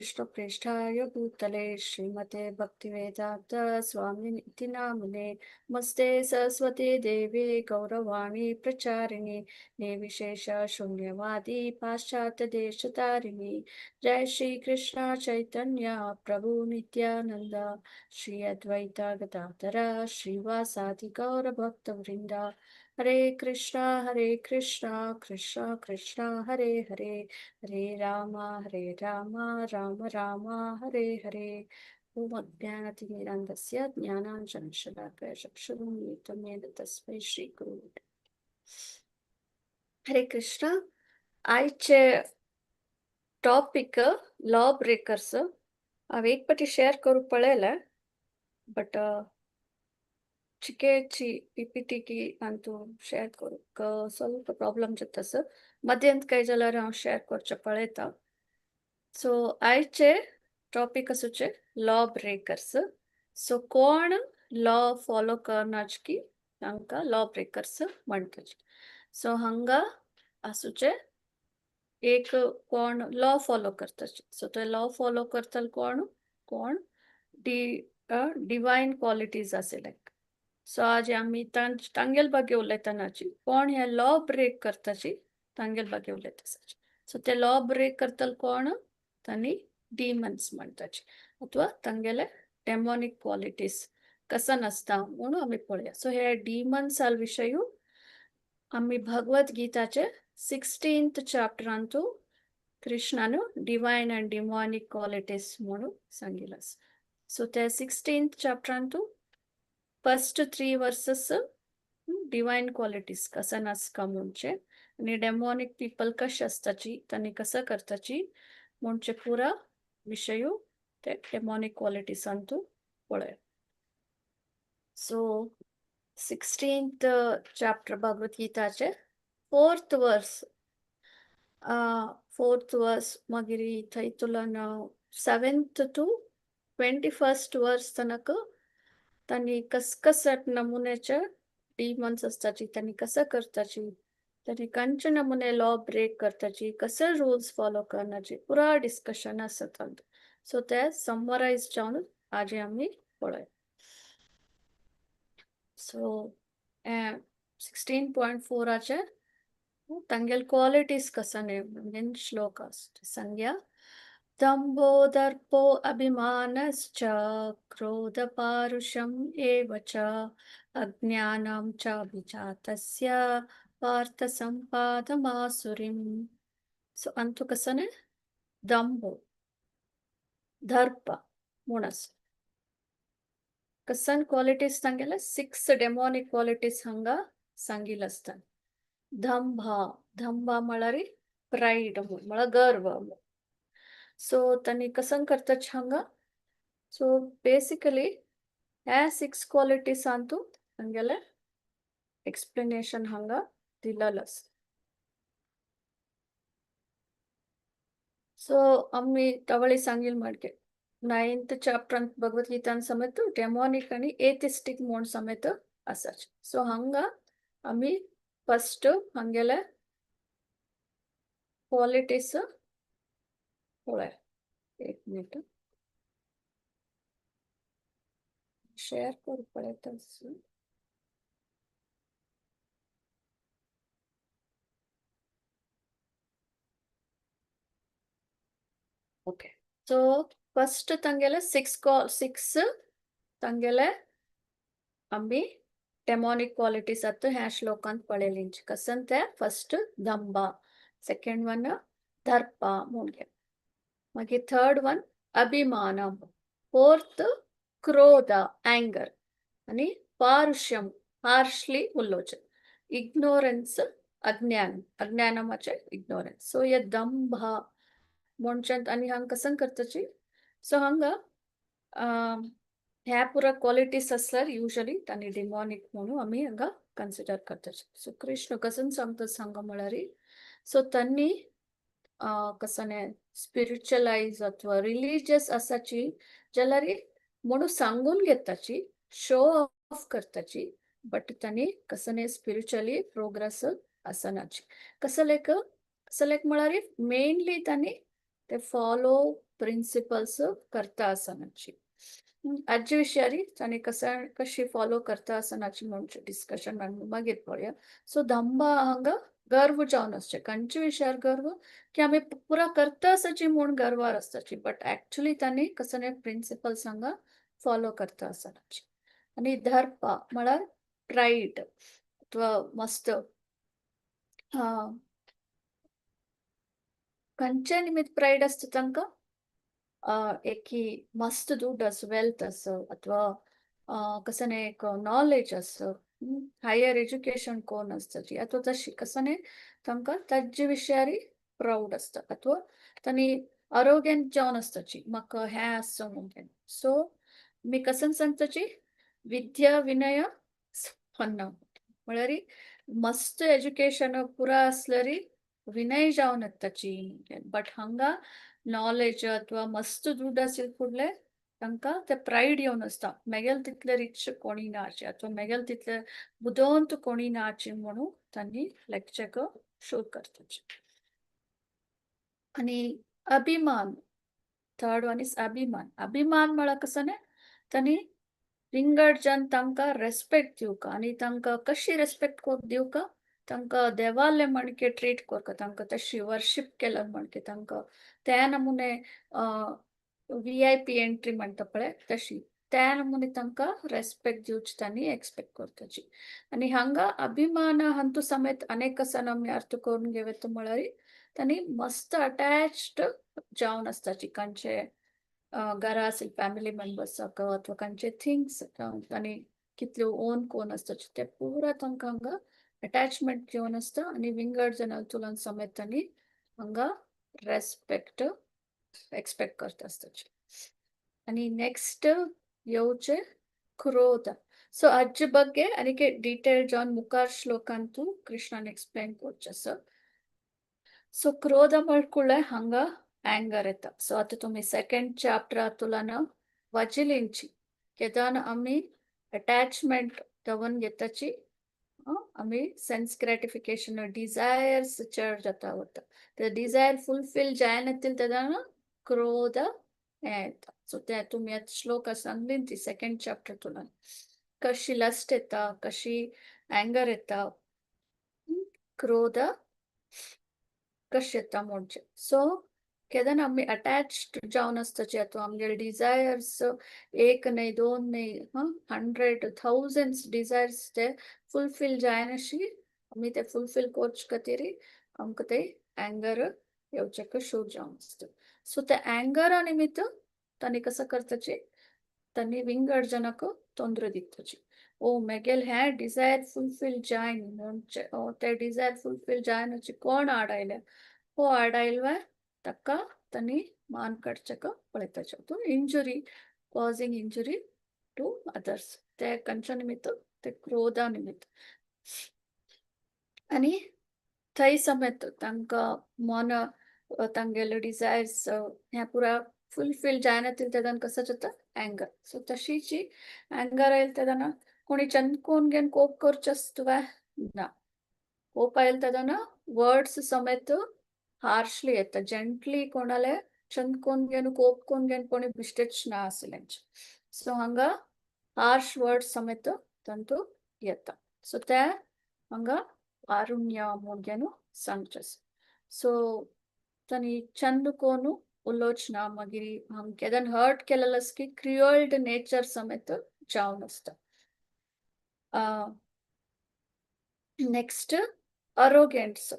कृष्णप्रेष्ठाय भूतले श्रीमते भक्तिवेदान्त स्वामिनिति नामिने। नमस्ते सरस्वती देवी गौरवाणी प्रचारिणी निर्विशेष शून्यवादी पाश्चात्य देशतारिणी। जय श्री कृष्ण चैतन्य प्रभु नित्यानंद श्री अद्वैत गदाधर श्रीवासादि गौर भक्तवृंद। हरे कृष्णा कृष्णा कृष्णा हरे हरे, हरे राम राम राम हरे हरे। ओम अज्ञानतिमिरान्धस्य ज्ञानाञ्जनशलाकया चक्षुरुन्मीलितं येन तस्मै श्री गुरुवे। हरे कृष्ण। आयचे टॉपिक लॉ ब्रेकर्स। हांव एक पाटी शेअर करूंक पळयलें बट चिकेची पीपीटी अंतू शेअर करूंक ಸ್ವಲ್ಪ ಪ್ರಾಬ್ಲಮ್ जाता सर मध्यंत काय जाल्यार हांव शेअर करचें पळयता। सो आयचे टॉपिक आसूचे लॉ ब्रेकर्स। सो कोण लॉ फॉलो करनाच की तांकां लॉ ब्रेकर्स म्हणटात। सो हांगा आसूचे एक कोण लॉ फॉलो करताचे। सो ते लॉ फॉलो करतले कोण कोण डिवायन क्वालिटीज आसे लायक। सो आज आमी तांगेल ಬಗ್ಗೆ उलयतनाची कोण हे लॉ ब्रेक करताची तांगेल ಬಗ್ಗೆ उलयता। सो ते लॉ ब्रेक करतले कोण तांणी डीमन्स म्हणटाची अथवा तांगेले डेमोनिक क्वालिटीज कसन आसता म्हणून आमी पळोवया। सो हे डीमन्स विशयू आमी भगवत गीताचे 16th चॅप्टरांतू कृष्णान डिवायन अँड डिमॉनिक क्वालिटीज म्हणून सांगितलं। सो त्या 16th चॅप्टरांतू फर्स्ट 3 वर्सेस डिवायन क्वालिटीज कसन आसता म्हणजे आनी डेमॉनिक पीपल कशे आसताची तांणी कसं करताची म्हणजे पुरा विशयू ते डेमॉनिक क्वालिटीजांतू पळय। सो 16th chapter भगवत गीताचे 4th verse 4th verse मागीर थंयतुल्यान 7th to 21st verse तनक तांणी कसकसट नमुन्याचे डीमन्स आसताची तांणी कसं करताची तांणी खंयचे नमुने लॉ ब्रेक करताची कसं रूल्स फॉलो करनाची पुरा डिस्कशन आसा तातूंत। सो ते समरायज जावन आज आमी पळय। सो 16.4 तांगेल क्वालिटीज कसन मेन श्लोक सांगया। दम्भो दर्पो अभिमानश्च क्रोधपारुषम् एव च अज्ञानं च अभिजातस्य पार्थ संपादमासुरीं। सो अंतु कसने दम्भो दर्प म्हणस कसन क्वालिटीज सांगेले 6 डेमोनिक क्वालिटीज हांगा सांगिल्ले आसता। दंभ दंभ म्हळ्यार प्राइड म्हळ्यार गर्व। सो तांणी कसं करता हांगा। सो बेसिकली ह्या 6 क्वालिटीजांतू तांगेले एक्सप्लेनेशन हांगा दिलेलें आसा। सो आमी तवळी सांगिल माडके 9th चॅप्टरांत भगवत गीतान समेत डेमोनिक आनी एथिस्टीक म्हूण समेत आसा। सो हांगा आमी फर्स्ट हांगेले क्वालिटीज पळय। एक मिनिट शेअर करू पळयता। ओके सो फर्स्ट तांगेले 6 तांगेले आमी डेमोनिक क्वालिटीज आतां ह्या श्लोकांत पळयली कसन ते फर्स्ट दंभ, सेकंड वन दर्प म्हणगे, मागीर थर्ड वन अभिमान, फोर्थ क्रोध अँगर आनी पारुष्यम हार्शली उलोवचें, इग्नोरन्स अज्ञान, अज्ञानामाचें इग्नोरन्स। सो हे दंभ म्हणजे आनी हांगा कसं करताची। सो हांगा ह्या पुरा क्वालिटीज आसल्यार युजली तांणी डिमॉनिक म्हणून आमी हांगा कन्सिडर करताची। सो कृष्ण कसन सांगता सांगा म्हळ्यार सो तांणी कसं स्पिरिच्युअलायज अथवा रिलीजियस आसाची जाल्यार म्हणून सांगून घेताची शो ऑफ करताची बट तांणी कसं स्पिरिच्युअली प्रोग्रेस आसनाची। कसं लायक कसं लायक म्हळ्यार मेनली तांणी ते फॉलो प्रिंसिपल्स करता आसनाची. आजचे विशयारी तांणी कसा कशी फॉलो करता आसनाची म्हणून डिस्कशन मागीर पळोवया. सो दंभ हांगा गर्व जावन आसचे. खंयचे विशयार गर्व की आमी पुरा करता आसाची म्हूण गर्वार आसताची, बट एक्चुअली तांणी कसले प्रिंसिपल्स हांगा फॉलो करता आसनाची. आनी दर्प म्हळ्यार प्रायड अथवा मस्त खंयचे निमित्त प्रायड आसता तांकां, एकी मस्त दुड आस, वेल्थ आस, अथवा कसने एक नॉलेज आस, हायर एज्युकेशन कोण आसताची अथवा तशी कसने तांकां ताजे विशयारी प्रावड आसता अथवा तांणी अरोगेंट जावन आसताची, म्हाका हें आसा म्हणून. सो मी कसन सांगताची विद्या विनय संपन्न म्हळ्यार मस्त एज्युकेशन पुरा आसल्यारी विनय जावन येताची, बट हांगा नॉलेज अथवा मस्त दुड आशिल्ले फुडले तांकां ते प्रायड येवन आसता, मेगेल तितले रिच कोणी नाचे अथवा मेगेल तितले बुदवंत कोणी नाचे म्हणून तांणी लेक्चर शो करताचे. आनी अभिमान, थर्ड वन is अभिमान. अभिमान म्हळ्यार कसो न्ही, तांणी विंगड जन तांकां रेस्पेक्ट दिवका आनी तांकां कशी रेस्पेक्ट दिवका, तांकां देवाले म्हणके ट्रीट करका, तांकां तशी वर्शिप केलं म्हणके तांकां त्या नमुने व्हीआयपी एंट्री म्हणटा पळय तशी त्या नमुने तांकां रेस्पेक्ट दिवची तांणी एक्सपेक्ट करताची. आनी हांगा अभिमान हांतू समेत अनेक कसन आमी अर्थ करून घेवं म्हळ्यार तांणी मस्त अटॅच्ड जावन आसताची खंयचे घरा आशिल्ले फॅमिली मेंबर्साक अथवा खंयचे थिंग्स तांणी कितल्यो ओन कोन आसताचे ते पुरा तांकां हांगा अटॅचमेंट घेवन आसता आनी विंगड जनां तुलन समेत तांणी हांगा रेस्पेक्ट एक्सपेक्ट करता आसताचे. आनी नेक्स्ट येवचे क्रोध. सो हाजे ಬಗ್ಗೆ आनीक डिटेल जावन मुखार श्लोकांतू कृष्णान एक्सप्लेन करचे आसा. सो क्रोध म्हळ्यार हांगा अँगर येता. सो आतां तुमी सेकंड चॅप्टर तुलना वजिलिंची केदान आमी अटॅचमेंट दवरून घेताची, आमी सेन्स ग्रॅटिफिकेशन डिझायर्स चड जाता वता, ते डिझायर फुलफील जायना तेन्ना क्रोध येता. सो ते तुमी आतां श्लोक सांगली ती सेकंड चॅप्टर तुलन कशी लस्ट येता, कशी अँगर येता, क्रोध कशी येता म्हणजे. सो केन्ना आमी अटॅच्ड जावन आसताची अथवा आमगेले डिझायर्स एक न्हय दोन न्हय हंड्रेड थावजंड्स डिझायर्स ते फुलफील जायनाशी आमी ते फुलफील करचे खातीर आमकां ते अँगर येवच्याक सुरू जावन आसता. सो ते अँगरा निमित्त तांणी कसो करताची, तांणी विंगड जनाक ತೊಂದರೆ दिताची. ओ मेगेल हें डिझायर फुलफील जायन म्हणजे ते डिझायर फुलफील जायनाची कोण आडायले हो आडायल्वे ताका तांणी मान काडच्याक पळयताचे, injury causing injury to others ते खंयच्या निमित्त, ते क्रोधा निमित्त. आनी थंय समेत तांकां मन तांगेले डिझायर्स हें पुरा फुलफील जायना तेन्ना कसो जाता अँगर. सो तशीची अँगर आयल तेन्ना कोणी चंदकोन घेवन कोप करचें आसता ना, कोप आयल तेन्ना वर्ड्स समेत हार्शली येता, जेंटली कोणाले चंदकोन घेवन कोप कोन घेवन कोणी बिश्टेच ना आसलें. सो हांगा हार्श वर्ड्स समेत तांतू येता. सो ते हांगा आरुण्य म्हूण घेवन सांगचें. सो तांणी चंद कोनु उलोवच ना, मागीर हांगा केन्ना हर्ट केलेलो आसा की क्रियल्ड नेचर समेत जावन आसता. नेक्स्ट अरोगेंट्स.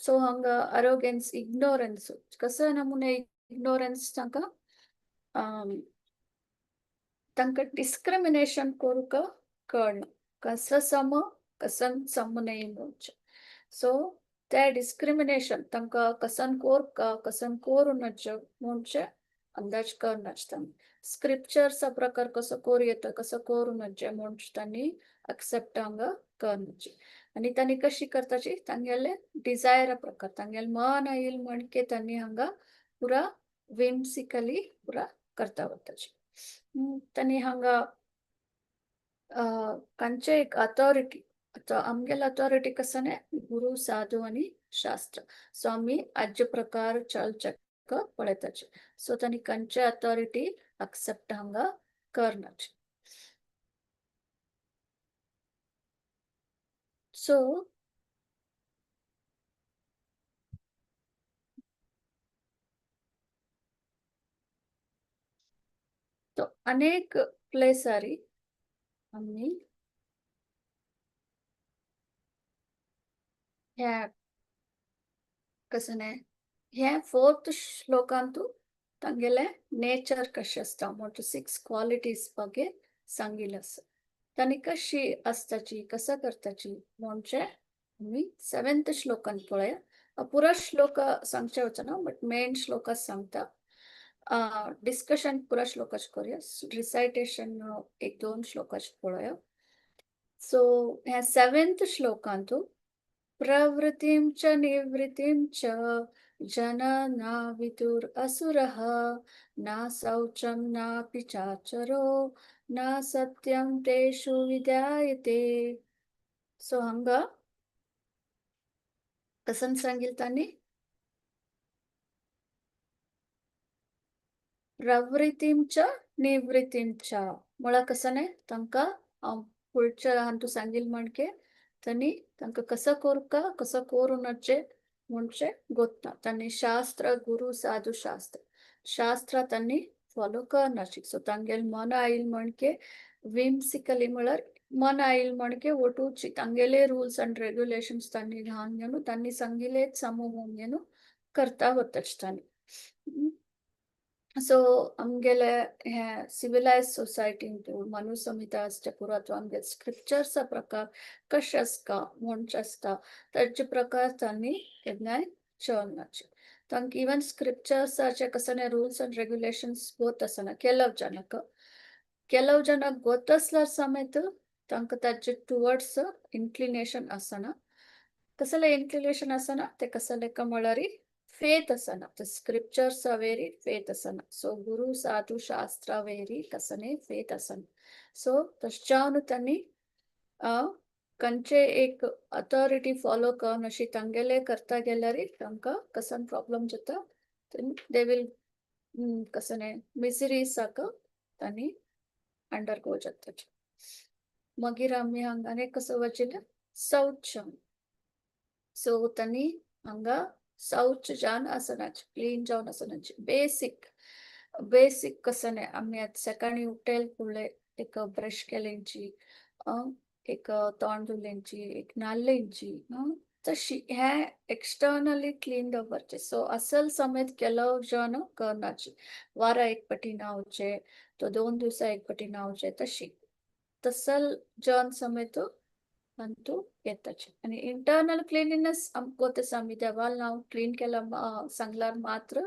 सो हांगा अरोगेन्स इग्नोरन्स कसो नमुने इग्नोरन्स तांकां तांकां डिस्क्रिमिनेशन करूंक कळना, कसो सम कसन सम न्हय म्हणचे. सो ते डिस्क्रिमिनेशन तांकां कसन कोरका कसन कोरूं नज म्हणजे अंदाज करनासता. स्क्रिप्चर्सा प्रकार कसो कोर येता कसो करूं नजे म्हणजे तांणी एक्सेप्ट हांगा करनाची. आनी तांणी कशी करताची तांगेले डिझायरा प्रकार तांगेले मन आयल म्हणके तांणी हांगा पुरा विम्सिकली पुरा करता वताची. तांणी हांगा खंयचे एक अथॉरिटी, आतां आमगेले अथॉरिटी कसो न्ही गुरू साधू आनी शास्त्र. सो आमी हाजे प्रकार चलचे. पळयताची. सो तांणी खंयचे अथॉरिटी एक्सेप्ट हांगा करनाची. सो तो अनेक प्लेसारी आमी ह्या कसं ह्या फोर्थ श्लोकांतू तांगेले नेचर कशें आसता म्हणजे 6 क्वालिटीज ಬಗ್ಗೆ सांगिल्लें आसा. तांणी कशी आसताची कसं करताची म्हणजे आमी 7th श्लोकांत पळया. पुरा श्लोक सांगचे वचना बट मेन श्लोक सांगता. डिस्कशन पुरा श्लोकाच करूया, रिसायटेशन एक दोन श्लोकाच पळोवया. सो ह्या 7th श्लोकांतू प्रवृत्तिं च निवृत्तिं च जना विदुर असुरः न शौचं नापि चाचरो न सत्यं तेषु विद्यायते. सो हांगा कसं सांगितलं तांणी प्रवृत्तिं च निवृत्तिं च म्हळ्यार कसं न्ही तांकां हांव फुडच्या हातूंत सांगिल्लें म्हणके तांणी तांकां कसो करूंक कसो करूं नचे म्हणजे गोत्ता. तांणी शास्त्र गुरु साधू शास्त्र शास्त्र तांणी फॉलो करनाची. सो तांगेले मन आयल म्हणके विम्सिकली म्हळ्यार मन आयल म्हणके ಒಟುಚಿ तांगेले रूल्स अंड रेग्युलेशन्स तांणी घालून घेवन तांणी सांगिल्लेच समूह घेवन करता वताच तांणी. सो आमगेले हे सिविलायज सोसायटीन मनुसंहिता आसचे पुरो अथवा आमगे स्क्रिप्चर्सा प्रकार कशें आसता म्हणचे आसता ताचे प्रकार तांणी केन्नाय चलनाचे. तांकां इवन स्क्रिप्चर्साचे कसले रूल्स अंड रेग्युलेशन्स गोत आसना ಕೆಲವು ಜನಕ್ಕೆ. ಕೆಲವು ಜನಕ್ಕೆ ಗೊತ್ತಾಸ್ಲಾರ ಸಮೇತ तांकां ताचे टुवर्ड्स इन्क्लिनेशन आसना. कसलें इन्क्लिनेशन आसना तें कसलें का म्हळ्यार फेथ आसना. ते स्क्रिप्चर्सा वेरी फेथ आसना. सो गुरु साधू शास्त्रा वेरी कसने फेथ आसना. सो तशें तांणी खंयचे एक अथॉरिटी फॉलो करून अशी तांगेले करता गेल्यार तांकां कसन प्रॉब्लम जाता. They will कसने मिजरीसाक तांणी अंडरगो जाता. मागीर आमी हांगा आनी कसो वचिल्लें शौच. सो तांणी हांगा शौच जावन आसनाचे क्लीन जावन आसनाचे बेसीक बेसीक कसं नाही आमी आतां सकाळी उठेल फुडें एक ब्रश केल्यांची एक तोंड धुल्यांची एक न्हाल्ल्यांची तशी हें एक्सटर्नली क्लीन दवरचें. सो असल समेत ಕೆಲವು जन करनाची वारा एक पटी न्हावचें तो 2 दिवसा एक पटी न्हावचें तशी तसल जन समेत अंतू येताचे. आनी इंटरनल क्लिनिनेस आमकां गोत आसा आमी देवाल नांव क्लीन केला सांगल्यार मात्र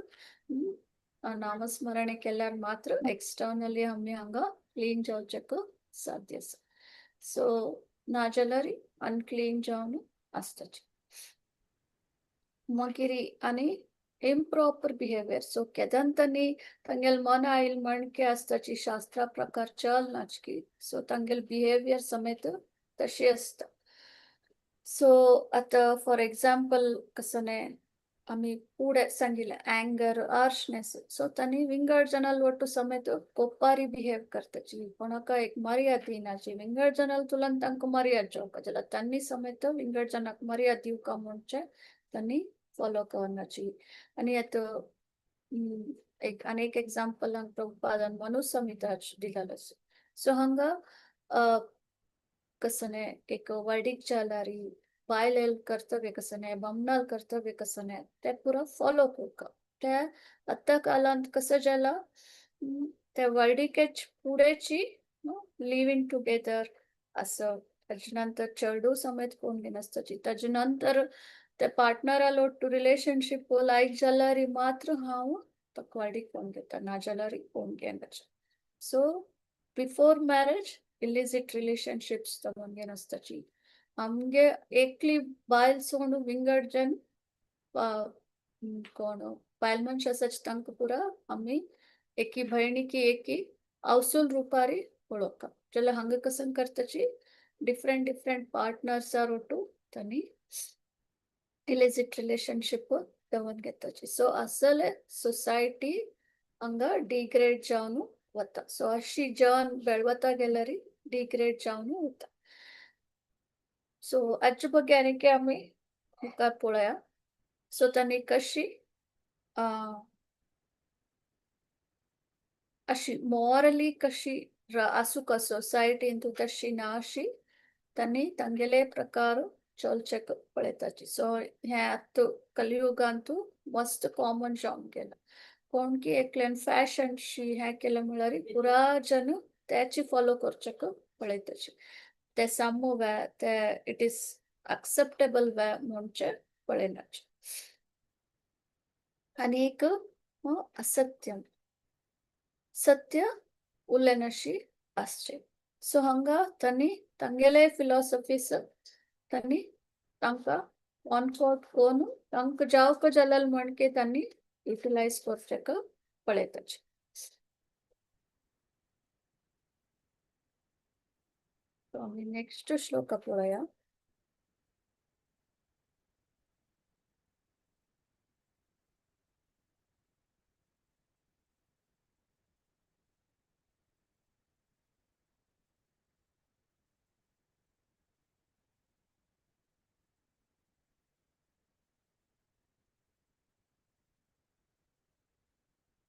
नामस्मरणे केल्यार मात्र एक्सटर्नली आमी हांगा क्लीन जावचें साध्य आसा. सो नाजाल्यार अनक्लीन जावन आसताचे. मागीर आनी इम्प्रॉपर बिहेवियर. सो केदन तांणी तांगेले मन आयल म्हणके आसताची शास्त्रा प्रकार चल नाचकी. सो तांगेले बिहेवियर समेत तशी आसता. सो आतां फॉर एग्जाम्पल कसं न्ही आमी फुडें सांगिल्लें अँगर हार्शनेस. सो तांणी विंगड जनाल ಒಟ್ಟು समेत कोपारी बिहेव करताची कोणाक एक मर्याद दिनाची. विंगड जनाल तुलन तांकां मर्याद जावपा जाल्यार तांणी समेत विंगड जनाक मर्याद दिवका म्हणचे तांणी फॉलो करनाची. आनी आतां एक आनी एक एग्जाम्पल हांगा प्रभुपादान मनुसंहिता दिलेलो आसा. सो हांगा कसं न्ही एक व्हडीक जाल्यार बायल कर्तव्य कसं न्ही बामणाल कर्तव्य कसं न्ही तें पुरो फॉलो करता. ते आतां कालांत कसं जाला ते व्हडीकेच फुडेंची लिवींग टुगेदर असं ताजे नंतर चेडूं समेत कोण घेनासताची. ताजे नंतर ते पार्टनरा ಒಟ್ಟು रिलेशनशीप लायक जाल्यार मात्र हांव ताका व्हडीक कोण घेता नाजाल्यार कोण घेनाचे. So before marriage illicit relationships घेनासताची. आमगे एकली बायल सोडून विंगड जन कोण बायल मनशां आसाची तांकां पुरा आमी एकी भयणीकी एकी अवसूल रुपारी पळोवका. जाल्यार हांगा कसन करताची डिफरंट डिफरंट पार्टनर्सार ಒಟ್ಟು तांणी इलिसिट रिलेशनशीप दवरून घेताची. सो असले सोसायटी हांगा डिग्रेड जावन वता. सो अशी जन बेळवता गेल्यार डिग्रेड जावन वता. सो हाचे ಬಗ್ಗೆ आनीक आमी मुखार पळोवया. सो तांणी कशी अशी मॉरली कशी आसूंक सोसायटीन तशी ना अशी तांणी तांगेले प्रकार चलचे पळयताची. सो हें आतां कलियुगांतू मस्त कॉमन जावन गेला. कोण की एकल्यान फॅशन शी हें केलें म्हळ्यार पुरा जन त्याची फॉलो करचेक पळयताची. ते सामू वे ते it is acceptable वे म्हणचे पळयनाचे. आनी एक असत्यम सत्य उलयनाशी आसचे. सो हांगा तांणी तांगेले फिलॉसॉफीस तांणी तांकां कॉन्फर्ट करून तांकां जावक जाल्यार म्हणके तांणी युटिलायज करचेक पळयताचे. सो आमी नेक्स्ट श्लोक पळोवया.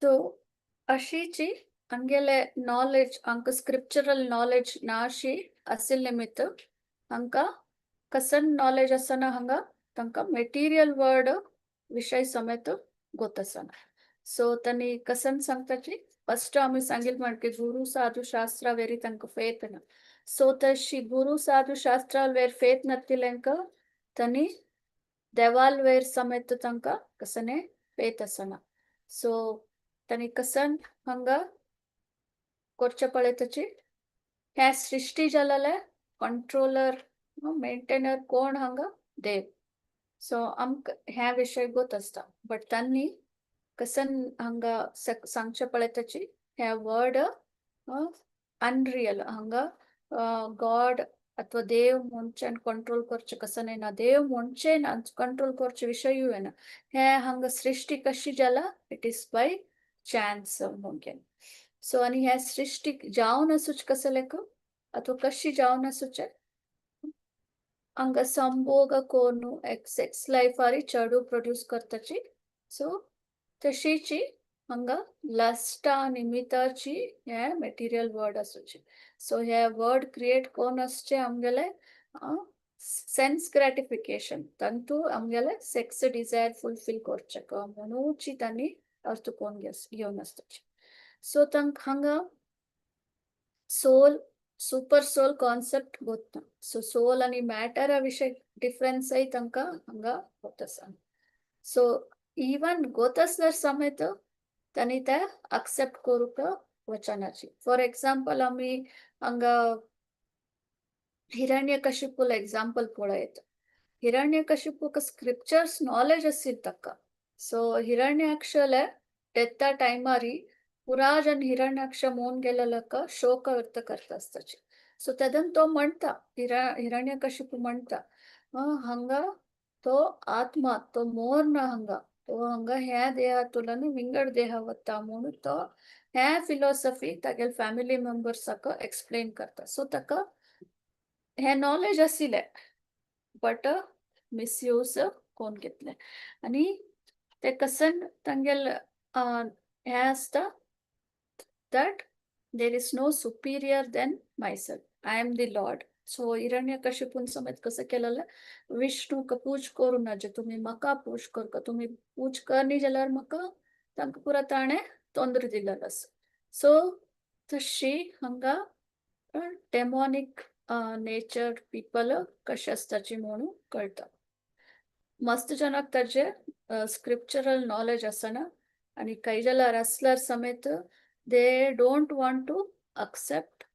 सो अशीची हांगेले नॉलेज हांकां स्क्रिप्चरल नॉलेज ना अशी आशिल्ले निमित्त हांकां कसन नॉलेज आसना हांगा तांकां मेटिरियल वर्ड विशय समेत गोत आसना. सो तांणी कसन सांगताची फस्ट आमी सांगिल म्हणके गुरू साधू शास्त्रा वेरी तांकां फेथ ना. सो तशी गुरू साधू शास्त्रा वेर फेथ नातिल्यांक तांणी देवाल वेर समेत तांकां कसने फेथ आसना. सो तांणी कसन हांगा करचे पळयताची ह्या सृश्टी जालेले कंट्रोलर मेंटेनर कोण हांगा देव. सो आमकां ह्या विशय गोत आसता बट तांणी कसन हांगा सांगचे पळयताची ह्या वर्ड अनरियल हांगा गॉड अथवा देव म्हणच्यान कंट्रोल करचे कसं ना, देव म्हणचे ना कंट्रोल करचे विशयूय ना. हे हांगा सृश्टी कशी जाला it is by chance म्हणून. सो आनी ह्या सृश्टीक जावन आसूच कसं लेख अथवा कशी जावन आसूचे हांगा संभोग कोनु एक सेक्स लायफारी चेडू प्रोड्यूस करताची. सो तशीची हांगा लस्टा निमिताची हे मेटिरियल वर्ड आसूचे. सो हे वर्ड क्रिएट कोण आसचे आमगेले सेन्स ग्रॅटिफिकेशन तांतू आमगेले सेक्स डिजायर फुलफील करचे म्हणूची तांणी अर्थ कोण घेवन आसताची. सो तांकां हांगा सोल सुपर सोल कॉन्सेप्ट गोतना. सो सोल आनी मॅटरा विशय डिफरन्सय तांकां हांगा गोत आसा. सो इवन गोत आसल्यार समेत तांणी ते एक्सेप्ट करूंक वचनाची. फॉर एक्झाम्पल आमी हांगा हिरण्यकशिपूल एक्झाम्पल पळयत. हिरण्यकशिपूक स्क्रिप्चर्स नॉलेज आशिल्ली ताका. सो हिरण्याक्षले डेथा टायमारी पुरा जन हिरण्याक्ष मोन गेलेलो शोक व्यक्त करता आसताची. सो तेदन तो म्हणटा हिरण्यकशिपू म्हणटा हांगा तो आत्मा तो मोर ना हांगा तो हांगा ह्या देहातुल्यान विंगड देह वता म्हणून तो ह्या फिलॉसॉफी तागेले फॅमिली मेंबर्साक एक्सप्लेन करता. सो ताका हे नॉलेज आशिल्लें बट मिसयूज कोण घेतले आनी ते कसन तांगेल हें आसता that there is no superior than myself, I am the lord. So हिरण्यकशिपून समेत कसं केलेलं विष्णूक पूज करूं नाजे तुमी म्हाका पूज करका तुमी पूज करनी जाल्यार म्हाका तांकां पुरा ताणें तोंद्र दिलेलो आसा. सो तशी हांगा डेमॉनीक नेचर पीपल कशें आसताची म्हणून कळटा. मस्त जनाक ताजे स्क्रिप्चरल नॉलेज आसना आनी काही जाल्यार आसल्यार समेत they don't want to accept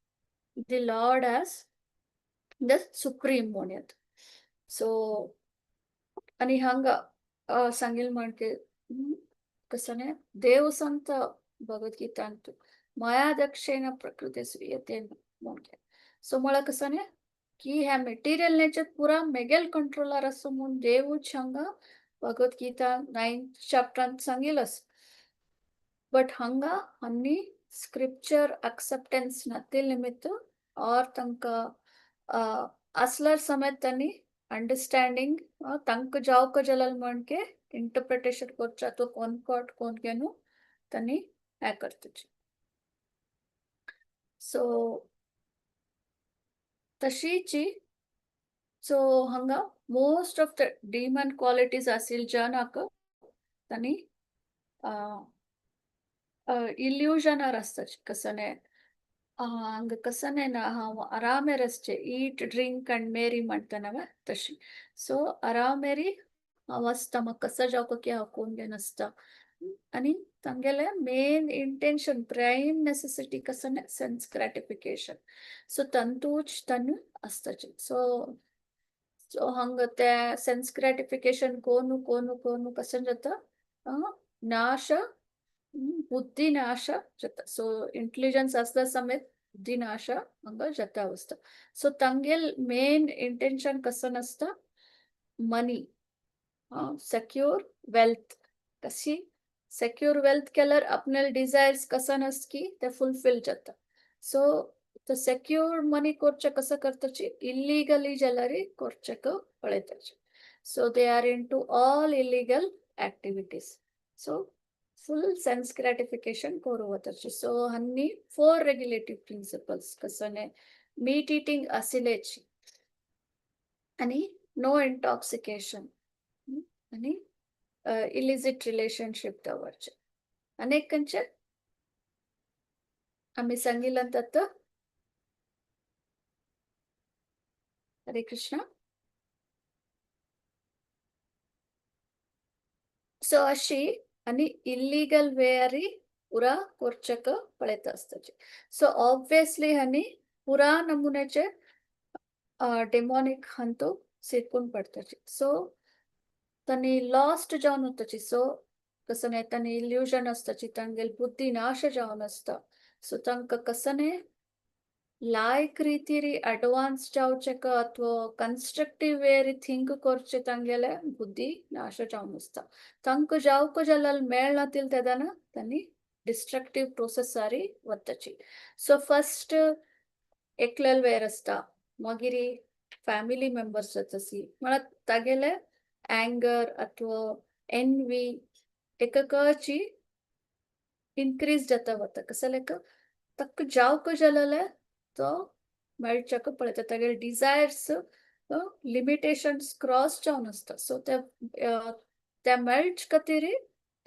the lord as the supreme म्हणयत. सो आनी हांगा सांगील म्हणके कसं न्ही देव सांगता भगवद्गीतांत माया दक्षेण प्रकृती स्वीयते म्हणके. सो म्हळ्यार कसं न्ही की ह्या मेटिरियल नेचर पुरा मेगेल कंट्रोलार आसा म्हूण देवूच हांगा भगवत गीता 9th चॅप्टरान सांगिल्लो आसा. बट हांगा आनी स्क्रिप्चर अक्सेप्टन्स नातिल्ले निमित्त और तांकां असल्यार समेत तांणी अंडरस्टँडिंग तांकां जावक जाल्यार म्हणके इंटरप्रिटेशन करचें अथवा कोनकॉट कोनके न्हू तांणी हें करताची. सो तशीची सो हांगा most of the demon qualities आशिल्ले जनाक तांणी इल्यूजनार आसताची. कसने हांगा कसने ना हांव आरामेर आसचें, ईट ड्रिंक अँड मेरी म्हणटा न्हय तशी. सो आरामेरी हांव आसता, म्हाका कसो जावपाक की हांव कोण घेवन आसता. आनी तांगेलें मेन इंटेन्शन प्रायम नेसेसिटी कसने सेन्स ग्रॅटिफिकेशन. सो तंतूच तनु आसताची. सो सो हांगा ते सेन्स ग्रॅटिफिकेशन कोनु कोनु कोनु कशें जाता, नाश बुद्धी नाश जाता. सो इंटेलिजन्स आसल्या समेत बुद्धी नाश हांगा जाता आसता. सो तांगेल मेन इंटेन्शन कसो नासता, मनी, सेक्योर वेल्थ. कशी सेक्योर वेल्थ केल्यार आपणाले डिजायर्स कसो नासता की ते फुलफील जाता. सो तो सेक्योर मनी करचें कसो करताची, इल्लीगली जाल्यार करचें पळयताची. So they are into all illegal activities. So full sense gratification करूं वताची. सो हांनी 4 रेग्युलेटिव्ह प्रिंसिपल्स कसने मीट इटिंग आशिल्लेची आनी नो इंटॉक्सिकेशन आनी इलिसिट रिलेशनशीप दवरचें. आनी एक खंयचें आमी सांगिल्लें तत. हरे कृष्णा. सो अशी आनी इल्लीगल वे पुरा करचेक पळयता आसताची. सो ऑब्वियसली हांणी पुरा नमुन्याचे डेमॉनिक हंतू सिरकून पडताची. सो तांणी लॉस्ट जावन वताची. सो कसने तांणी इल्युजन आसताची, तांगेली बुद्धी नाश जावन आसता. सो तांकां कसने लायक रितीरी अडवान्स जावचें अथवा कन्स्ट्रक्टीव वे थिंक करचें तांगेले बुद्धी नाश जावन आसता. तांकां जावक जाल्यार मेळना तेन्ना तांणी डिस्ट्रक्टीव प्रोसेसारी वताची. सो फर्स्ट एकल्याल वेर आसता, मागीर फ्यामिली मेंबर्स जातासी, म्हळ्यार तागेले अँगर अथवा एनवी एककाची इन्क्रीज जाता वता. कसो लायक ताका जावक जाल्यार तो मेळच्याक पळयता, तागेले डिजायर्स लिमिटेशन्स क्रॉस जावन आसता. सो ते मेळच खातीर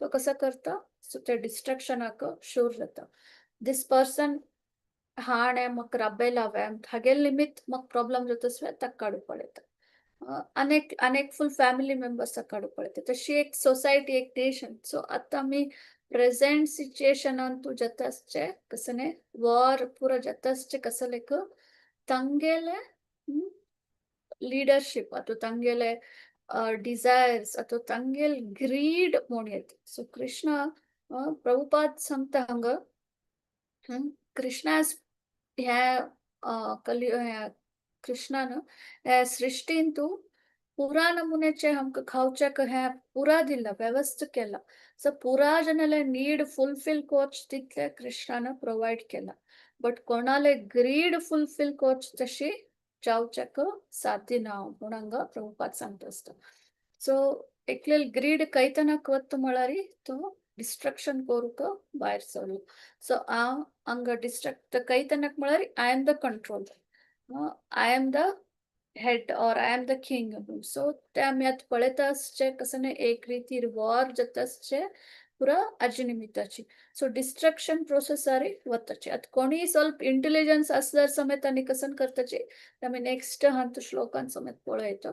तो कसो करता, सो ते डिस्ट्रक्शनाक शूर जाता. दीस पर्सन हाणें म्हाका राबयला हांवें हागेले निमित्त म्हाका प्रॉब्लम जाता सो ताका काडूंक पळयता. अनेक अनेक फुल फॅमिली मेंबर्स काडूंक पळयता. तशी एक सोसायटी, एक नेशन. सो आतां आमी प्रेझेंट सिच्युएशनान तूं जाता आसचें कसने वॉर पुरा जाता आसचें कसो लायक तांगेले लिडरशीप अथवा तांगेले डिजायर्स अथवा तांगेले ग्रीड म्हूण येता. सो कृष्णा प्रभुपाद सांगता हांगा, कृष्णा ह्या कली ह्या कृष्णान ह्या सृश्टीन तूं पुरा नमुन्याचे आमकां खावच्याक हें पुरा दिला, वेवस्था केला. सो पुरा जनाले नीड फुलफील करचे तितले कृष्णान प्रोवायड केला. बट कोणाले ग्रीड फुलफील करचे तशी जावच्याक साध्य ना म्हूण हांगा प्रभुपाद सांगता आसता. सो एकले ग्रीड कैतनाक वता म्हळ्यार तो डिस्ट्रक्शन करूंक भायर सरलो. सो हांव हांगा डिस्ट्रक्ट कैतनाक म्हळ्यार I am the control, I am the head or I am the king. So ते आमी आतां पळयता आसचें कसो न्ही एक रितीर वॉर जाता आसचें पुरा हाजे निमित्ताची. सो डिस्ट्रक्शन प्रोसेसारी वताची. आतां कोणीय स्वल्प इंटेलिजन्स आसल्यार समेत आनी कसन करताची आमी नेक्स्ट हांत श्लोकान समेत पळयता.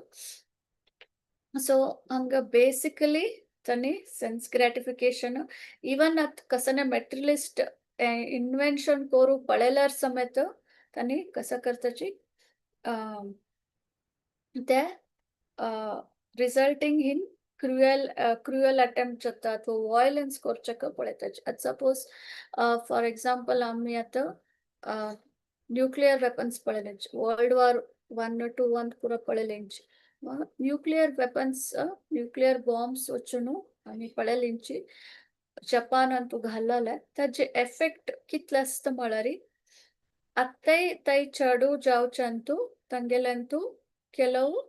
सो हांगा बेसिकली तांणी सेन्स ग्रॅटिफिकेशन इवन आतां कसने मटेरियलिस्ट इन्व्हेन्शन करूंक पळयल्यार समेत तांणी कसो करताची ते resulting in cruel attempt जाता अथवा वॉयलन्स करच्याक पळयता. आतां सपोज फॉर एक्झाम्पल आमी आतां न्युक्लियर वेपन्स पळयले, वर्ल्ड वॉर 1 2 1 पुरा पळयले. न्युक्लियर वेपन्स, न्युक्लियर बॉम्ब्स वचून आमी पळयलींची जपानांतू घालले, ताजे एफेक्ट कितले आसता म्हळ्यार आतांय तै चेडू जावच्यांतू तांगेल्यांतू ಕೆಲವು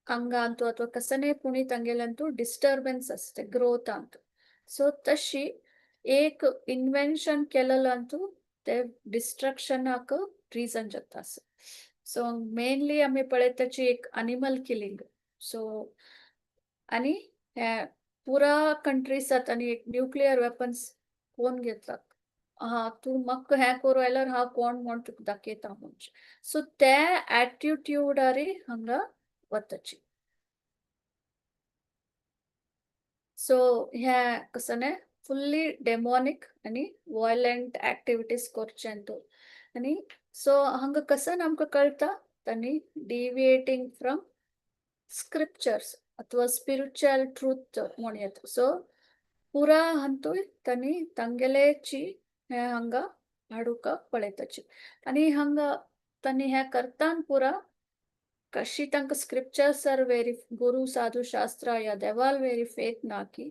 ಅಂಗಾಂತು ಅಥವಾ ಕಸನೆ ಪುಣಿ तांगेल्यांतू डिस्टर्बन्स आसता ग्रोथ अंतू. सो तशी एक इन्वेन्शन केलेलांतू ते डिस्ट्रक्शनाक रिजन जाता. सो मेनली आमी पळयताची एक अनिमल किलिंग. सो आनी हे पुरा कंट्रीसात आनी एक न्युक्लियर वेपन्स कोण घेतला, हा तूं म्हाका हें करूं जाल्यार हांव कोण म्हूण तुका दाखयता म्हणजे. सो ते एटिट्यूडारी हांगा वताची. सो हे कसने फुल्ली डेमोनिक आनी वॉयलंट ऍक्टिविटीज करचें. आनी सो हांगा कसन आमकां कळटा तांणी डिविएटींग फ्रॉम स्क्रिप्चर्स अथवा स्पिरिच्युअल ट्रूथ म्हण येता. सो पुरा हातूंत तांणी तांगेलेची हे हांगा हाडूंक पळयताची. आनी हांगा तांणी हें करतान पुरा कशी तांकां स्क्रिप्चर्स are very गुरू साधू शास्त्र या देवाल वेरी फेथ ना की,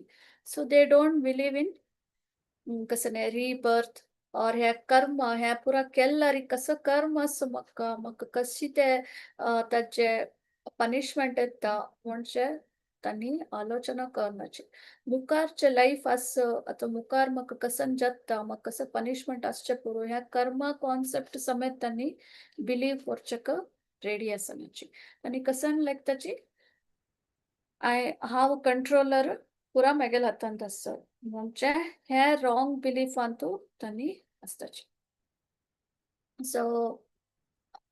so they don't believe in कसने रीबर्थ और हे कर्म. हे पुरा केल्लारी कसो कर्म आसा, म्हाका म्हाका कशी ते ताचे पनिशमेंट येता म्हणजे तांणी आलोचना करनाची. मुखारचे लायफ आस आतां मुखार म्हाका कसन जाता, म्हाका कसो पनिशमेंट आसचें पुरो, ह्या कर्मा कॉन्सेप्ट समेत तांणी बिलीव करचेक रेडी आसनाची. आनी कसन लायक ताची I हांव कंट्रोलर पुरा म्हागेल्या हातांत आसा म्हणजे हे रॉंग बिलीफांतू तांणी आसताची. सो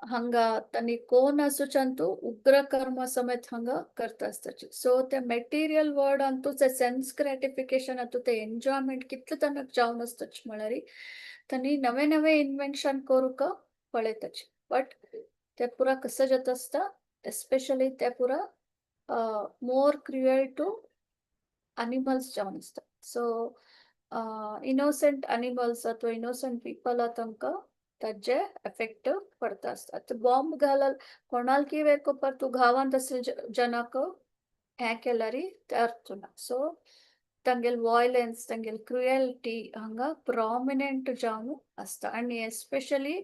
हांगा तांणी कोण आसूच्यांतू उग्र कर्म समेत हांगा करता आसताची. सो ते मेटिरियल वर्ल्ड अंतू ते सेन्स ग्रॅटिफिकेशन अंतू ते एन्जॉयमेंट कितले तांकां जावन आसताची म्हळ्यार तांणी नवे नवे इन्वेन्शन करूंक पळयताची. बट ते पुरा कसं जाता आसता, एस्पेशली ते पुरा मोर क्रुएल टू अनिमल्स जावन आसता. सो इनोसंट अनिमल्स अथवा इनोसंट पीपल तांकां ताजे एफेक्ट पडता आसता. आतां बॉम्ब घालल कोणाल की वेर तूं गांवांत आसले जनाक हें केल्यार ते अर्थ ना. सो तांगेले वॉयलन्स, तांगेले क्रुएल्टी हांगा प्रॉमिनंट जावन आसता. आनी एस्पेशली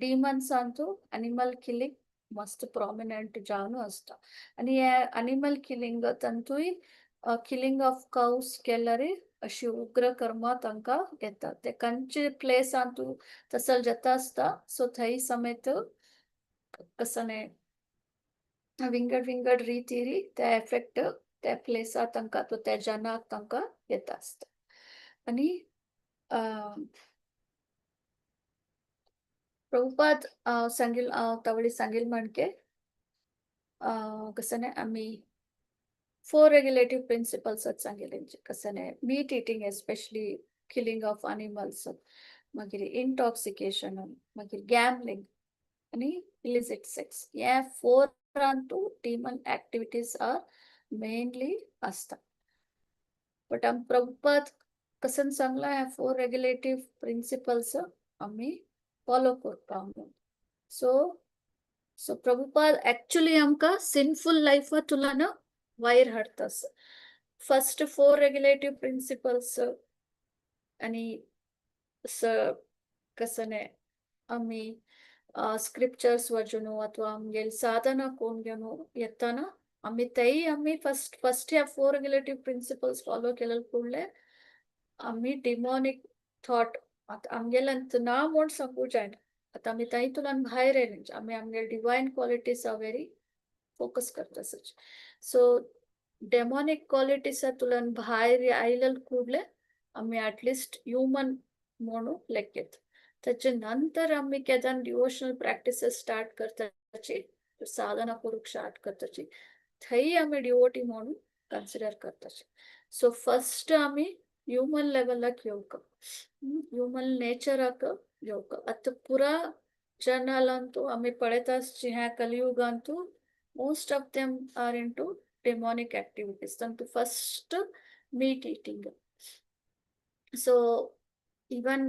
डिमन्सांतू अनिमल किलिंग मस्त प्रॉमिनंट जावन आसता. आनी हे अनिमल किलिंग तांतूय किलिंग ऑफ कावस केल्यार अशी उग्र कर्मां तांकां येता. ते खंयचे प्लेसांतू तसल जाता आसता. सो थंय समेत कसने विंगड विंगड रितीरी ते एफेक्ट त्या प्लेसार तांकां अथवा त्या जनाक तांकां येता आसता. आनी प्रभुपाद सांगील तावळी सांगील म्हणके कसने आमी फोर रेग्युलेटिव्ह प्रिन्सिपल्स सांगिल्ले, कसने meat eating, especially killing of animals, मागीर इंटॉक्सिकेशन, मागीर गॅम्बलिंग आनी इलिसिट सेक्स. हे फोरांतू डीमन ऍक्टिव्हिटीज are mainly आसता. बट आम प्रभुपाद कसन सांगला, हे फोर रेग्युलेटिव्ह प्रिन्सिपल्स आमी फॉलो करपा म्हणून. सो सो प्रभुपाद ऍक्च्युली आमकां सिनफुल लायफा तुलना वयर हाडटा. फर्स्ट फोर रेग्युलेटिव्ह प्रिन्सिपल्स आनी कसने आमी स्क्रिप्चर्स वचून अथवा आमगेले साधना कोण घेवन येताना आमी तेय आमी फर्स्ट फर्स्ट ह्या फोर रेग्युलेटिव्ह प्रिन्सिपल्स फॉलो केले कूडले आमी डिमॉनिक थॉट आतां आमगेल्यान ना म्हूण सांगूं जायना. आतां आमी तातूंतल्यान भायर येयले, आमी आमगेले डिवायन क्वॉलिटीज वेरी फोकस करता. सो डेमॉनिक क्वालिटीसांतल्यान भायर आयले कूडले आमी ऍटलिस्ट ह्युमन म्हणून लेखयत. ताचे नंतर आमी केदान डिवोशनल प्रॅक्टिसेस स्टार्ट करताची, साधना करूंक स्टार्ट करताची, थंय आमी डिवोटी म्हणून कन्सिडर करताची. सो फर्स्ट आमी ह्युमन लेवलाक येवक, ह्युमन नेचराक येवक. आतां पुरा जनालांतू आमी पळयता ह्या कलियुगांतू most of them are into demonic activities. तांतू first meat eating. So even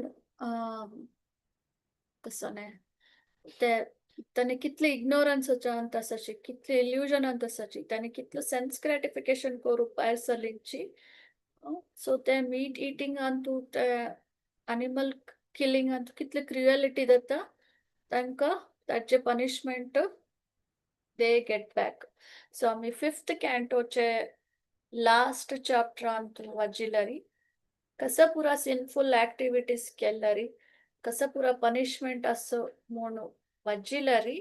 कसो ते ताणें कितले इग्नोरन्साच्या आसाची, कितले इल्युजनांत आसाची, ताणें कितलो सेन्स ग्रॅटिफिकेशन करूंक भायर सरलीची. सो ते मीट इटिंगान तूं ते एनिमल किलिंगान कितले क्रुएलिटी जाता तांकां ताचे punishment they get back. So आमी फिफ्थ कॅन्टोचे लास्ट चॅप्टरांत वाचिल्यारी कसं पुरा सिनफुल ऍक्टिव्हिटीज केल्यारी कसं पुरा पनिशमेंट असं म्हणून वाचिल्यारी,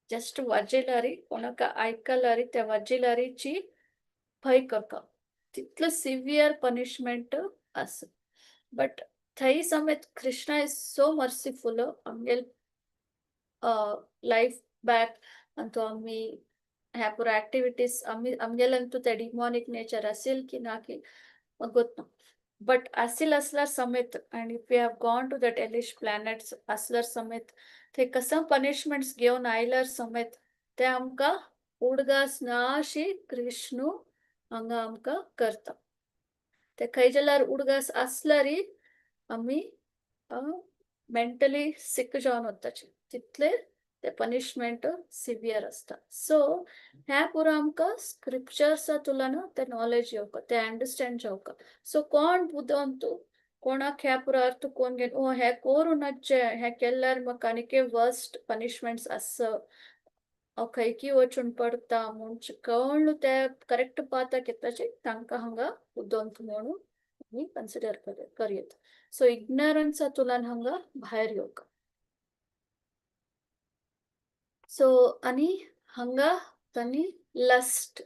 जस्ट वाचिल्यारी कोणाक आयकल्यारी त्या वाचिल्यारीची भंय करता तितलं सिवियर पनिशमेंट आसा. बट थंय समेत कृष्णा is so merciful आमगेल life back आनी तो आमी ह्या पुरा ऍक्टिव्हिटीज आमी आमगेल्यान तूं ते डिमॉनिक नेचर असेल की ना की गोत ना, बट असेल असल्यार समेत and if you have gone to that hellish planets असल्यार समेत ते कसं पनिशमेंट्स घेवन आयल्यार समेत ते आमकां उडगास ना अशी कृष्णू हांगा आमकां करता. ते खंय जाल्यार उडगास आसल्यारय आमी मेंटली सिक जावन वताची तितले ते पनिशमेंट सिवियर आसता. सो ह्या पुरो आमकां स्क्रिप्चर्सा तुलना ते नॉलेज येवका, ते अंडरस्टँड जावका. सो कोण बुदवंत तूं कोणाक ह्या पुरो अर्थ कोण घेवन ओ हें करूं नाचे हें केल्यार म्हाका आनीक वर्स्ट पनिशमेंट्स आस हांव खंयकी वचून पडटा म्हूण कळ्ळू ते करेक्ट पाथाक येताचे तांकां हांगा बुदवंत म्हणून आमी कन्सिडर करयेत. सो इग्नोरन्सा तुलान हांगा भायर येवका. सो आनी हांगा तांणी लस्ट,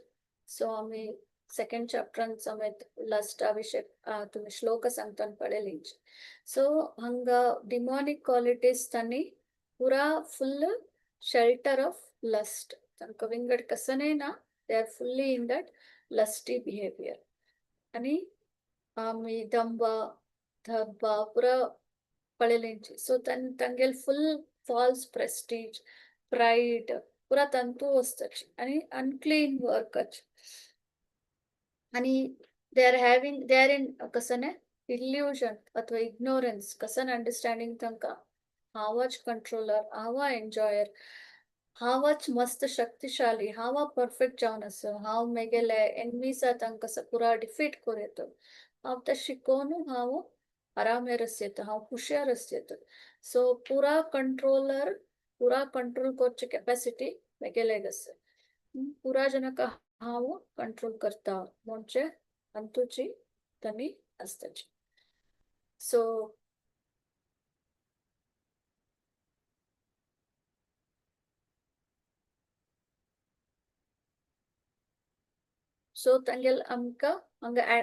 सो आमी सेकंड चॅप्टरान समेत लस्ट विशय तुमी श्लोक सांगताना पळयली. सो हांगा डिमॉनिक क्वालिटीज तांणी पुरा फुल शेल्टर ऑफ लस्ट, तांकां विंगड कसनय ना, they are fully in that lusty behaviour. आनी आमी दंभ दर्भ पुरा पळयलेंची. सो तांगेल फुल फॉल्स प्रेस्टीज प्राईड पुरा तंतू वस्तची आणि अनक्लीन वर्कच आणि they are having they are in कसं ना इल्युजन अथवा इग्नोरन्स कसन अंडरस्टँडिंग तांकां हांवच कंट्रोलर, हांव एन्जॉयर, हांवच मस्त शक्तिशाली, हांव परफेक्ट जावन आसा, हांव मेगेले एनमीसा तांकां पुरा डिफीट करूं येता, हांव तें शिकोवन हांव आरामेर आसता, हांव हुशार आसता. सो पुरा कंट्रोलर पुरा कंट्रोल करची कॅपॅसिटी मेगेले आसा, पुरा जनक हांव कंट्रोल करता म्हणजे अंतूची तांणी आसताची. सो सो तांगेल आमकां हांगा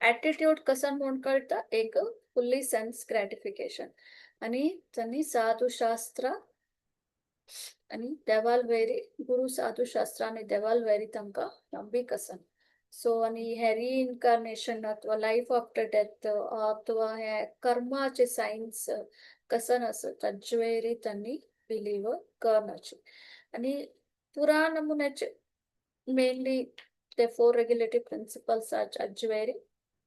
ॲटिट्यूड कसन म्हूण कळटा एक फुल्ली सेन्स ग्रॅटिफिकेशन आनी तांणी साधू शास्त्र आनी देवाल वैरी गुरु साधू शास्त्र आनी देवाल वैरी तांकां ನಂಬಿಕೆ आसा. सो आनी हे रिइन्कार्नेशन अथवा लायफ आफ्टर डेथ अथवा हे कर्माचे सायन्स कसन आसा तांचे वयरी तांणी बिलीव करनाचे. आनी पुरा नमुन्याचे मेनली ते फोर रेग्युलेटरी प्रिंसिपल्स हाजे वयरी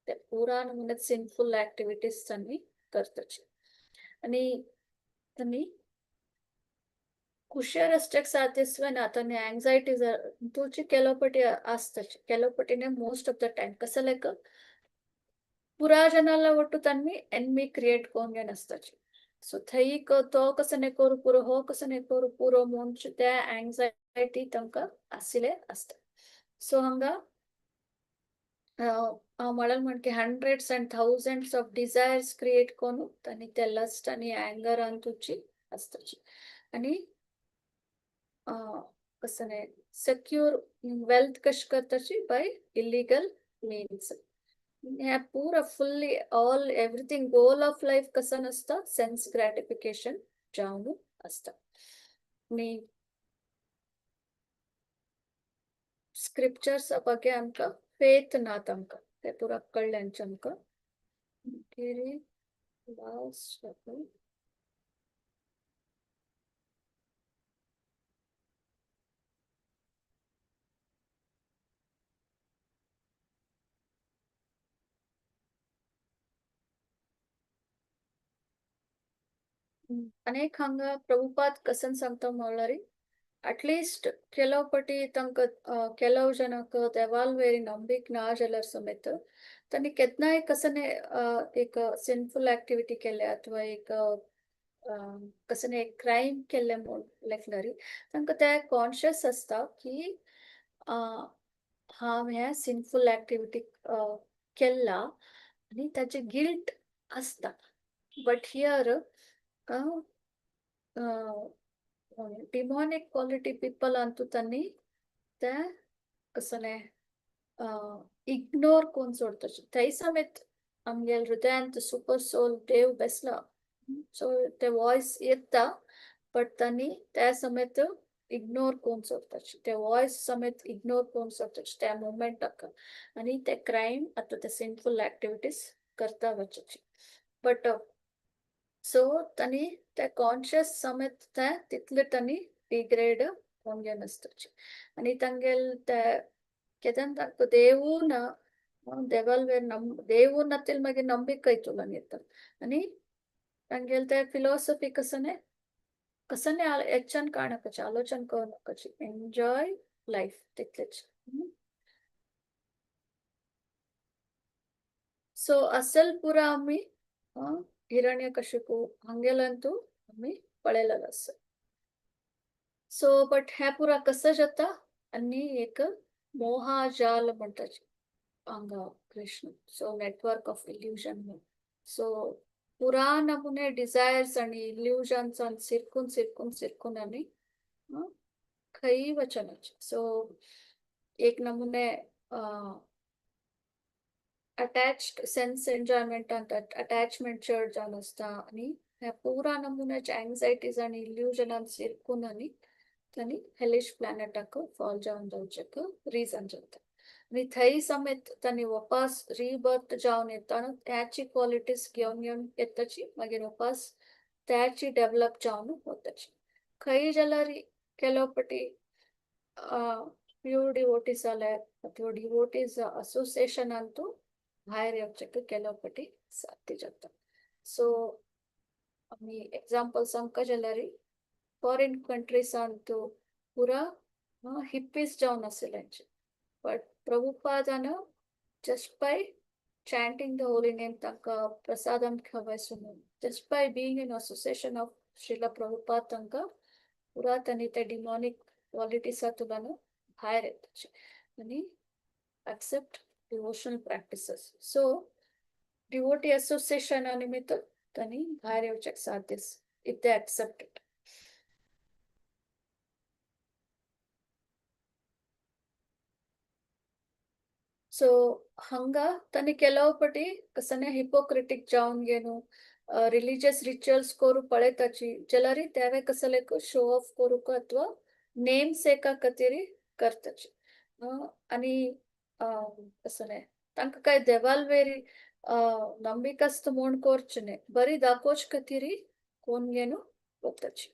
ते पुरा नमुन्यात सिनफुल ऍक्टिव्हिटीज तांणी करताचे. आनी तांणी हुशार आसच्याक साध्यस्व ना तांणी अँग्झायटी तुची ಕೆಲವು आसताची ಕೆಲವು मोस्ट ऑफ the time कसं लायक पुरा जनाला ಒಟ್ಟು तांणी एनमी क्रिएट करून आसताची. सो थंय तो कसो न्ही करूं पुरो हो कसो न्ही करूं पुरो म्हूण त्या अँग्झायटी तांकां आशिल्ले आसता. सो हांगा हांव म्हणल म्हण की hundreds and thousands of desires create करून तांणी ते लस्ट आनी अँगरान तुची आसताची. आनी कसं न्ही सेक्युर वेल्थ कशी करताची बाय इलिगल मीन्स. ह्या पुरा fully all everything goal of life कसं आसता सेन्स ग्रॅटिफिकेशन जावन आसता. आनी स्क्रिप्चर्स ಬಗ್ಗೆ आमकां फेथ ना तांकां ते पुरा कळ्ळें आमकां. मागीर लास्ट अनेक हांगा प्रभुपाद कसन सांगता म्हणल्यार ಅಟ್ಲೀಸ್ಟ್ ಕೆಲವು ಪಟಿ ತಂಕ ಕೆಲವು ಜನಕ್ಕೆ ದೇವಾಲ್ವೇರಿ ನಂಬಿಕೆ ना जाल्यार समेत तांणी केन्नाय कसने एक सिनफुल एक्टिविटी केल्या अथवा एक कसने एक क्रायम केल्ले म्हूण लेखनारी तांकां ते कॉन्शियस आसता की हांव हें सिनफुल एक्टिविटी केल्ला आनी ताचे गिल्ट आसता. But here demonic quality people ಅಂತೂ ತನ್ನಿ ते कसले इग्नोर कोण सोडता थंय समेत आमगेल हृदयांत सुपर सोल देव बेसला, सो ते वॉयस येता बट तांणी त्या समेत इग्नोर कोण सोडता, ते वॉयस समेत इग्नोर कोण सोडता त्या मुमेंटाक आनी ते क्रायम अथवा ते सिनफुल एक्टिविटीज करता वचची. बट सो तांणी ते कॉन्शियस समेत ते तितले तांणी डिग्रेड कोण नासताची आनी तांगेल ते केदन तांकां देवू ना देवाल वेर नम देवू नातील मागीर ನಂಬಿಕೆ तुलन येता आनी तांगेल ते फिलॉसॉफी कसने कसने ಹೆಚ್ಚನ್ ಕಾಣಕची आलोचन करूं एन्जॉय लायफ तितलेच. सो असल पुरा आमी हिरण्यकशिपू हांगेलंतू आमी पळयलेलो आसा. सो बट हें पुरा कसं जाता आनी एक मोहाजाल म्हणटा हांगा Krishna, so network of illusion म्हूण. सो पुरा नमुने डिझायर्स आनी इल्युजन्सान सिरकून सिरकून सिरकून आनी खंय वचनाचे. सो एक नमुने अटॅच्ड सेन्स एन्जॉयमेंटांत अटॅचमेंट चड जावन आसता आनी ह्या पुरा नमुन्याचे एंग्जायटीज आनी इल्युजनान सिरकून आनी तांणी हेलिश प्लॅनेटाक फॉल जावन जावचेक रिजन जाता. आनी थंय समेत तांणी वापस रिबर्थ जावन येता त्याची क्वॉलिटीज घेवन घेवन येताची मागीर वापस त्याची डेवलप जावन वताची. खंय जाल्यार ಕೆಲವು ಪटी प्यूर डिवोटीज जाल्यार अथवा डिवोटीज असोसिएशन ಅಂತೂ भायर येवचेक ಕೆಲವು पटी साध्य जाता. सो आमी एग्जाम्पल सांगका जाल्यार फॉरेन कंट्रीसांतू पुरा हिप्पीज जावन आशिल्ले, but प्रभुपादान just by chanting the holy name तांकां प्रसादम खवायसून just by being in association of Srila Prabhupada तांकां पुरा तांणी ते डिमॉनिक क्वॉलिटीसांतल्यान भायर येताचे आनी accept devotional practices. So devotee association निमित्त तांणी भायर येवचेक साध्य if they accept it. So ಹಂಗ ತನಿ ಕೆಲವು ಪಟಿ कसने हिपोक्रिटिक जावन घेನು रिलीजियस रिच्युअल्स करू पळयताची जाल्यार त्यावे कसलेक शो ऑफ करूंक अथवा नेम सेका खातीर करताची आनी कसले तांकां काय देवाल वेरी ನಂಬಿಕೆ आसता म्हूण करचें न्ही, बरी दाखोवचे खातीर कोण घेवन वताची.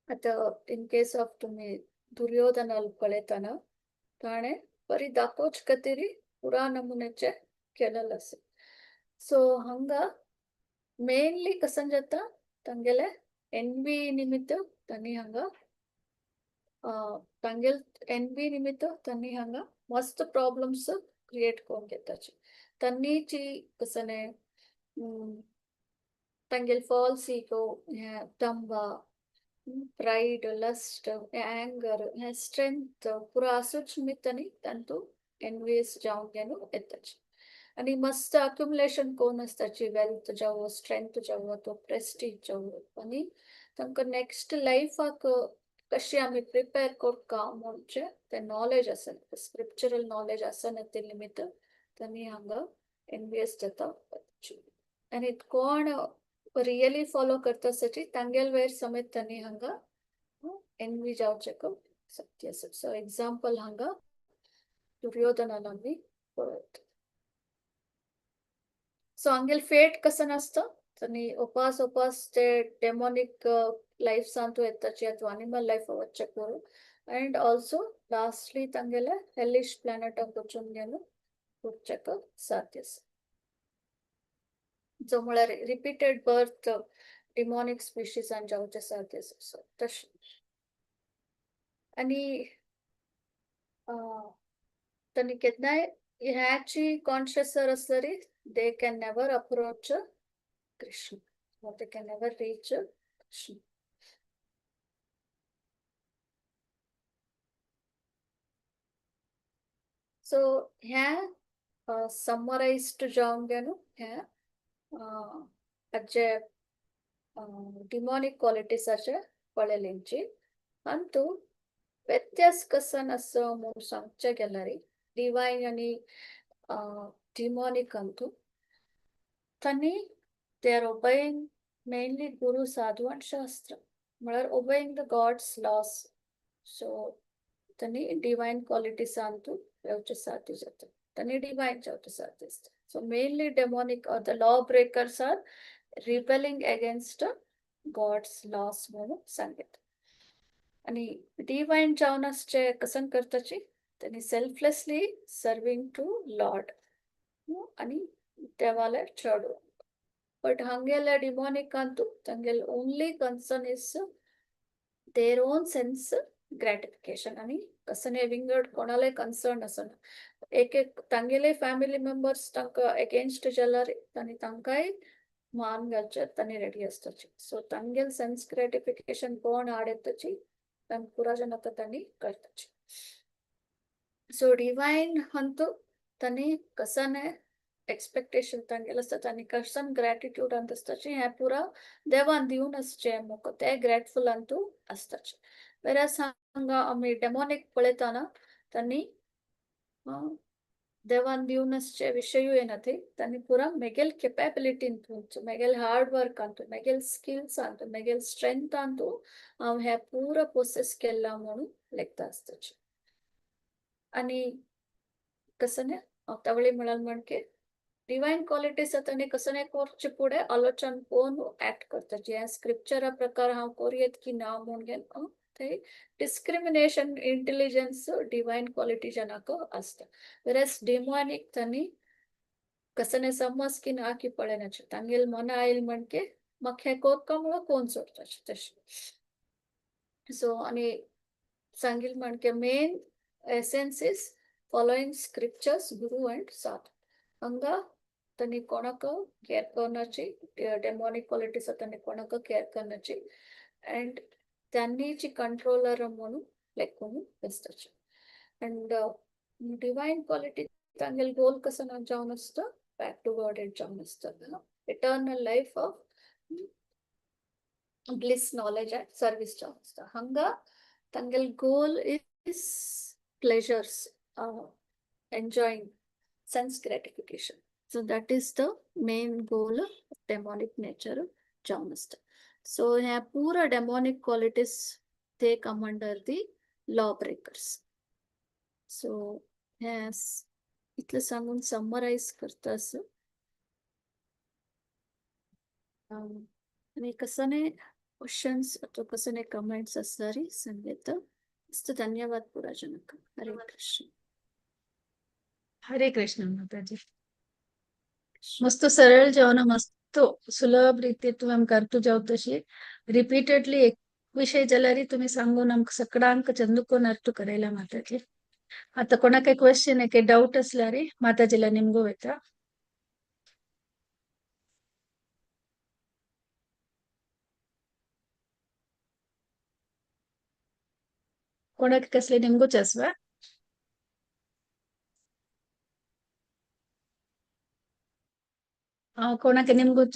आतां इन केस ऑफ तुमी दुर्योधनाल पळयतना ताणें बरी दाखोवचे खातीर पुरा नमुन्याचे केलेलें आसा. सो हांगा मेनली कसन जाता तांगेले एनवी निमित्त तांणी हांगा तांगेल एनवी निमित्त तांणी हांगा मस्त प्रॉब्लम्स क्रिएट करून घेताची. तांणीची कसने तांगेल फॉल्स इगो, हें दंभ, प्राइड, लस्ट, एंगर, हें स्ट्रेंथ पुरा आसूच निमित्तांनी तांतू एनवियस जावन घेवन येताची. आनी मस्त अक्युमुलेशन कोण आसताची वेल्थ जावं, स्ट्रेंथ जावं अथवा प्रेस्टीज जावं आनी तांकां नेक्स्ट लायफाक कशी आमी प्रिपेर करता म्हणचे ते नॉलेज आसना, स्क्रिप्चरल नॉलेज आसना ते निमित्त तांणी हांगा एनवियस जाता. आनी कोण रियली फॉलो करता आसची तांगेल वयर समेत तांणी हांगा एनवी जावचेक शक्ती आसा. सो एग्जाम्पल हांगा दुर्योधनान आमी पळयता. सो हांगेल फेट कसन आसता तांणी उपास उपास ते डेमोनिक लायफांतू येताची अथवा अनिमल लायफ वच्चें करून अंड ऑल्सो लास्टली तांगेले हेलिश प्लॅनेटाक वचून घेवन उरचेक साध्य आसा. जो म्हळ्यार रिपीटेड बर्थ डिमॉनिक स्पिशीजान जावचे साध्य आसा तशें. आनी तांणी केन्नाय ह्याची कॉन्शियस जर आसली they can never approach Krishna, they can never reach Krishna. So ह्या समराइज्ड जावन न्हू ह्या हाचे डिमॉनिक क्वालिटीजाचे पळयलेंची अंतू व्यत्यास कसन आसा म्हूण सांगचें गेल्यार डिवायन आनी डिमॉनिक अंतू तांणी they are obeying mainly guru, sadhu and shastra म्हळ्यार obeying the God's laws. So तांणी डिवायन क्वालिटीजांतू येवचें साध्य जाता, तांणी डिवायन जावचें साध्य आसता. So mainly demonic or the law breakers are rebelling against God's laws म्हणून सांगता. आणि डिवायन जावन आसचे कसन करताची त्यांनी सेल्फलेसली सर्विंग टू लॉर्ड आणि देवाले चेडू. बट हांगेले डिमॉनिक अंतू तांगेले only concern is their own sense gratification आणि कसने विंगड कोणाले कन्सर्न आसना. एक एक तांगेले फॅमिली मेंबर्स तांकां अगेन्स्ट जाल्यार तांणी तांकांय मान घालचे तांणी रेडी आसताची. सो तांगेल सेन्स ग्रॅटिफिकेशन कोण आड येताची तांकां पुरा जाणां तांणी करताची. सो डिवायन अंतू तांणी कसने एक्सपेक्टेशन तांगेले आसता, तांणी कसन ग्रॅटिट्यूड अंत आसताची हें पुरा देवान दिवन आसचें म्हाका ते ग्रेटफूल अंतू आसताचे. वेरास हांगा आमी डेमॉनिक पळयतना तांणी देवान दिवन आसचे विशयूय येना थंय तांणी पुरा मेगेल केपेबिलिटीन मेगेल hard work Antu मेगेल skills Antu मेगेल strength Antu हांव हें पुरा प्रोसेस केला म्हणून लेखता आसताचे. आनी कसने तवळी म्हळ्यार म्हणके डिवायन क्वालिटीज तांणी कसने करचे फुडें आलोचन पळोवन एक्ट करताची. ह्या स्क्रिप्चरा प्रकार हांव करुयेत की ना म्हूण घेवन थंय डिस्क्रिमिनेशन इंटेलिजन्स डिवायन क्वालिटी जनाक आसता. वेरास डिमॉनिक तांणी कसने समज की ना की पळयनाचे तांगेल मना आयल म्हणके म्हाका हें कोरका म्हणून कोण सोडटाचे तशें. सो आनी सांगील म्हणके main essence is following scriptures, guru and sadhu. हांगा तांणी कोणाक केअर करण्याची डेमॉनिक क्वालिटीज तांणी कोणाक केअर करण्याची अँड त्यांनीची कंट्रोलर म्हणून लेखून आसताचे. अँड डिवायन क्वालिटी तांगेल गोल कसं जावन आसता बॅक टू गॉड जावन आसता eternal life of bliss, knowledge and service जावन आसता. हांगा तांगेल goal is pleasures, enjoying sense gratification. So that is the main goal of demonic nature जावन आसता. सो ह्या पुरा demonic qualities they come under the law breakers. So हें इतलें सांगून समरायज करता असं. आनी कसने क्वेश्चन्स अथवा कसने कमेंट्स आसल्यार सांगता. धन्यवाद पुरा जनक. हरे कृष्ण. हरे कृष्ण माताजी. मस्त सरळ जेवण मस्त सुलभ रीते तुम्ही आमकां अर्थ जाव तशी रिपीटेडली एक विषय जाल्यार तुम्ही सांगून आमकां सगळ्यांक चंदुकोन अर्थ करायला माताजी. आता कोणाक क्वेश्चन आहे डाऊट असल्यार माताजीला निमगो येता. कोणाक कसले निमगोच आसवा? कोणाक निमगोच